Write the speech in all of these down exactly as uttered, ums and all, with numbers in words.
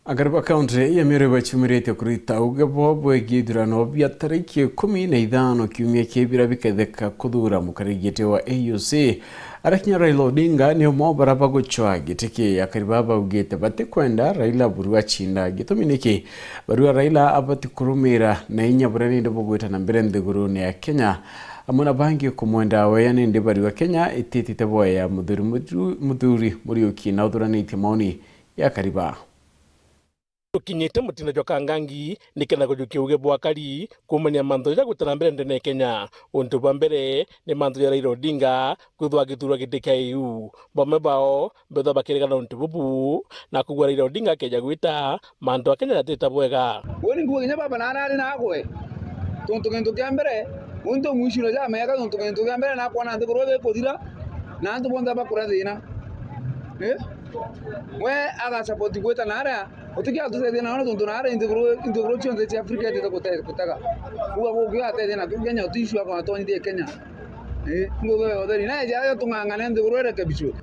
Akari ba kaunti ya Meru bachumiritie kurita uge bwao bwegii ithurano bia tariki ikumi na ithano kiumia kii biria biketheka kuthura mukari giti wa A U C. Arakinya Raila Odinga ni umwe o baria bagucwa giti kii. Akari baa baugite batikwenda Raila aburu acinda. Gitumi niki? Barua Raila abati kurumira na inya buria nindi bugwita na mbere nthigurune ya Kenya, amwe na bangi kumwenda wea nindi barua Kenya ititite bwea muthuri, muthuri Muriuki na uthuranitie maoni ya akari baa. Tukinyite mutindo jwa Kangangi, nikenda kujukia uge bwa akari kumenya mantu ja gwita na mbere ndene ya Kenya. Untu bwa mbere ni mantu ja Raila Odinga kwithwa agithurwa giti kia A U. Bamwe bao mbethwa bakiregana untu bubu, na kwigua Raila Odinga akeja gwita, mantu a Kenya jatita bwega. Uni nguo kinya baba na arari nagwe. Tontu gintu kia mbere, muntu mwiciro ja mega, tontu gintu kia mbere nakwona nthiguru ikuthira, na antu bonthe bakura thina. Eh? We aga support gwita na aria, utikia tuteithia na ona tontu na aria nthiguru, nthiguru cionthe cia Africa itite gute-, gutega. Kuga gukiga ateithia na Kenya, uti issue akona twonyithie Kenya. Eh, ngugi ya utheri. Na eja ayo tung'ang'ane nthiguru irekebishwe.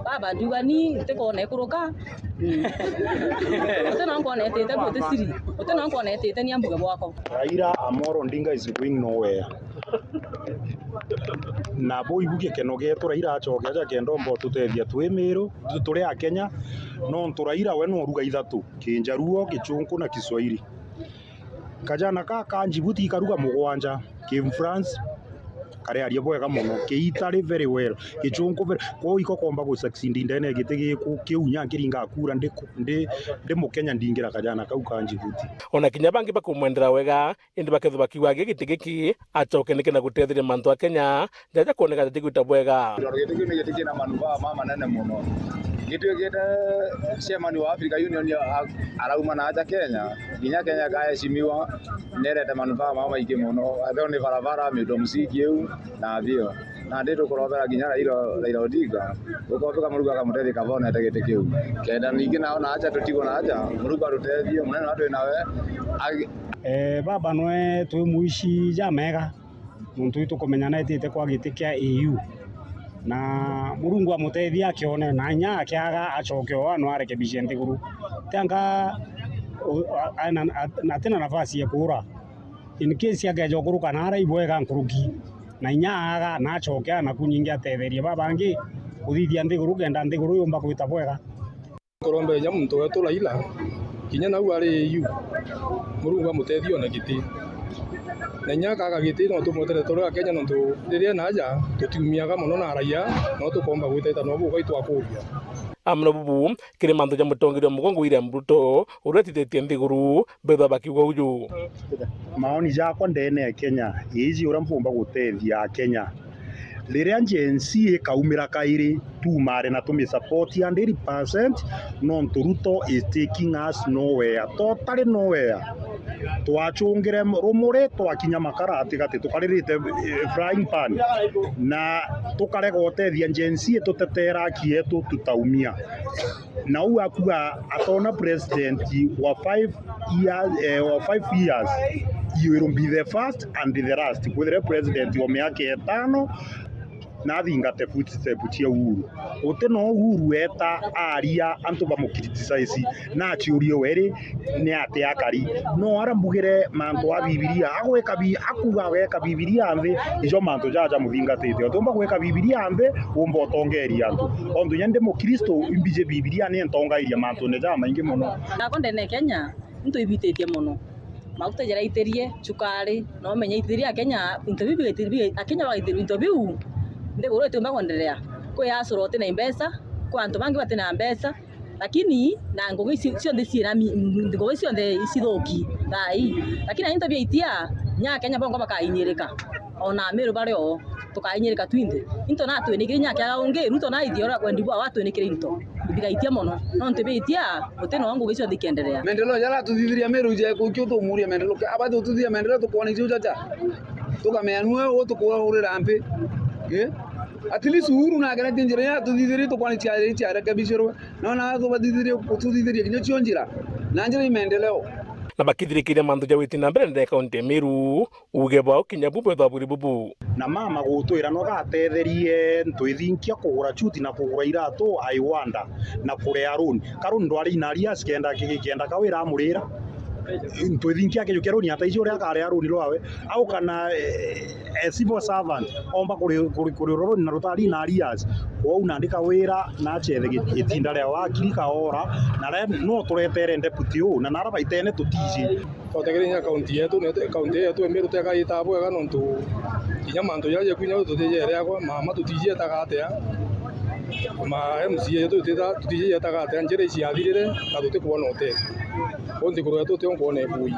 Baba, njuga ni ntikwona ikuruka. Mm. Uti no nkwona itite, uti siri. Uti no nkwona itite, ni ambuge bwako. Raila Amolo Odinga is going nowhere. Na buu ibu gikeno gietu, Raila acoke aja kenda omba ututethia twi Miru, tu-, turi Akenya, nontu Raila we no uruga ithatu, Kinjaruo, Gichunku na Kiswahili. Kajana ka ka Djibouti ikaruga mugwanja, ki Mfrance, kariaria bwega mono, ki Italy very well, Gichunku very, kwou iko komba gu succeed ndene ya giti giku, kiu nya nkiringa kura ndi, ndi, ndi Mukenya ndingira kajana kau ka Djibouti. Ona kinya bangi bakumwendera wega, indi bakethwa bakiuga agi giti giki acoke niki na gutetheria mantu a Kenya jaja kwoneka jatigwita bwega. Giti kiu ni giti kina manufaa mamanene mono. Gituikite chairman wa Africa Union a-, arauma na aja Kenya, nginya Kenya ikaheshimiwa, nerete manufaa mamaingi mono. Ethirwa ni barabara, miundo msingi iu, na bio. Nandi tukurobera kinya Raila, Raila Odinga, ukombika Murungu akamutethia kabonete giti kiu. Kenda ningi nao na aja tutigwe na aja, Murungu atutethie, munene wa twi nawe, agi- Eh, baba nwe twi mwici jamega, nontu itukumenya naitite kwa giti kia A U. Na Murungu amutethie akione, na inya akiaga acoke o ano arekebishe nthiguru. Tianga, u-, a-, a-, na, a-, na atina nafasi ya kuura. In case akeja ukuruka naara ibwega nkuruki, na inya aaga na acoke anaku nyingi atetherie babangi kuthithia nthiguru kenda nthiguru yumba gwita bwega. Nkuromba inya muntu wetu Raila, kinya nau ari A U, Murungu amutethie one giti. Na inya akaaga giti, no tumwetere turi Akenya, nontu riria enaja, tutiumiaga mono na raia, no tukomba gwita ita no bukai twakuria. Amwe na bubu, kiri mantu ja mutongeria wa mugongo William Ruto, uria etithitie nthiguru, mbethwa bakiuga uju. Maoni jakwa ndene ya Kenya, iji uria mpumba gutethia Akenya. Riria Gen Z ikaumira kairi, tumare na tumi support hundred percent, nontu Ruto is taking us nowhere. Totally nowhere. Twachungire rumuri, twakinya makara atigati, tukaririte, eh, frying pan. Na tukarega utethia Gen Z itutetera aki yetu, tutaumia. Na uu akua atona president wa five years, eh, wa five years, you will be the first and the last. Kwithire president wa miaka itano, na athingate footstep cia Uhuru. Uti no Uhuru eta aria antu bamu criticize, na aciurie weri ni ati akari. No ara mbugire mantu a Bibilia, agweka bi-, akuga agweka Bibilia nthi, ijo mantu jaja muthingatite. Utiumba gwika Bibilia nthi, umba utongeria antu. Ontu nya ndi Mukristo, imbiji Bibilia ni ntongairia mantune jamaingi mono. Gako ndene Kenya, into ibititie mono. Maguta jaraitirie, cukari, no menya itirie Akenya, into biu bigaitirie, biga-, Akenya bagaitirie into biu, nthiguru itiumba kwenderea. Kwi asura uti na mbeca, kwi antu bangi bati na mbeca, lakini na ngugi ici cionthe ciina mi-, ngugi cionthe icithuki thaa ii. Lakini into biaitia, nya Akenya bongwa bakainyirika, ona Amiru bari oo. Tukainyirika twinthe. Into natwinikire inya kiaga ungi, Ruto naithia uria wendi bwao atwinikire into. Bigaitia mono. Nontu biitia, guti no ngugi cionthe ikienderea. Maendeleo jaria atuthithirie Meru ije kukio tumurie maendeleo. Abati ututhithia maendeleo tukwona icio jaja. Tukamea nue u tukuurira mpi. Eh? At least Uhuru na ageretie njira iria atuthithirie tukwona cia, cia rekebishirwe. Nona atu bathithirie, kututhithiria kinya cio njira. Na njira i maendeleo. Na bakithirikiria mantu ja witi na mbere ndene kaunti ya Meru, uuge bwao kinya bu bwethwa buri bubu. Na mama gutwira no gatetherie ntwithinkia kugura chuti na kugura iratu, I wonder, na kurea loan. Ka loan ndwari in arrears kenda, kenda kawira amurira. Ntwithinkia kiju kia loan ataiji uria akaria loan rwawe. Au kana, eh, a civil servant omba kuri, kuri, kuri roroni na rutari in arrears. Kwou nandi kawira na acethe gi-, gitinda ria wakiri kaora, na ria no turetere deputy u, na nara baitene tutiji. Twategereire kaunti yetu, ne kaunti yetu ya Meru teka itaa bwega nontu kinya mantu jaria jaku inya tutijere agwa, mama tutiji etaga atia, ma M C A yetu tutita-, tutiji etaga atia, njira iciathirire na tutikwona utethio. Kwou nthiguru yetu tionkwona ibui.